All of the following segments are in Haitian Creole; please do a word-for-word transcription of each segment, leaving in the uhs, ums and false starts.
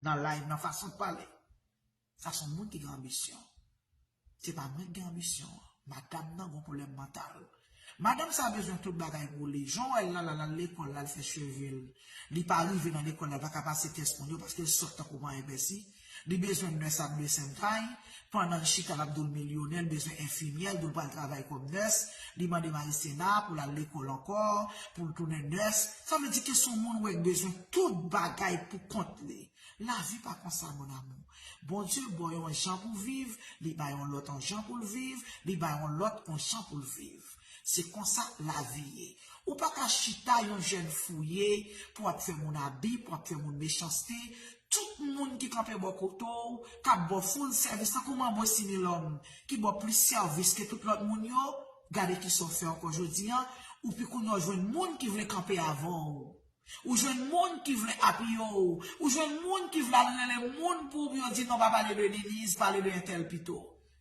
nan live, nan fason l pale. Sa se yon moun ki gen anbisyon. Se pa mwen ki gen anbisyon an. Madanm nan gen pwoblèm mantal. Madanm sa bezwen tout bagay pou li. Jan w wè l la, l al lekòl, l al fè cheve l. Li pa rive nan lekòl la, li pa ka pase tès moun yo paske l sòt tankou manyen pèsi. Li bezwen nurse ap blese m kay, pandan l chita l ap di w l milyonè, l bezwen enfimyè, l di w l pral travay kòm nurse, li mande Marisena pou l al lekòl ankò, pou l tounen nurse. Sa vle di ke se yon moun wè k bezwen tout bagay pou kont li. Lavi pa konsa, mon amour. Bondye ba w yon jan pou viv, li ba yon lòt yon jan pou l viv, li ba yon lòt yon jan pou l viv. Se konsa lavi ye. Ou pa ka chita yon jèn fouye pou ap fè moun abi, pou ap fè moun mechanste. Tout moun ki kanpe bò kote w, k ap ba w full sèvis, tankou manbo Sinilòm, ki ba w plis sèvis ke tout lòt moun yo, gade kisa w fè ankò jodi a, ou pi kounye a w jwenn moun ki vle kanpe avè w. Ou jwenn moun ki vle apiye w. Ou jwenn moun ki vle al rele moun pou yo di non, pa pale de Niniz, pale de entèl pito.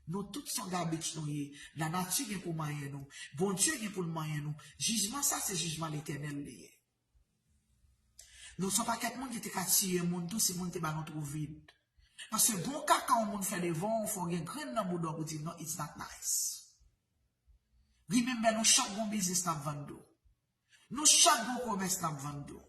Nou tout se yon gabich nou ye. Lanati gen pou manyen nou. Bondye gen pou l manyen nou. Jijman sa se jijman Letènèl li ye. Nou se yon pakèt moun ki te ka tiye moun tou si moun te ba nou tro vid. Paske bon kaka yon moun fè devan w, fò w gen grenn nan bouda w pou di non, it's not nice. Remember, nou chak gon biznis n ap vann dlo. Nou chak gon komès n ap vann dlo.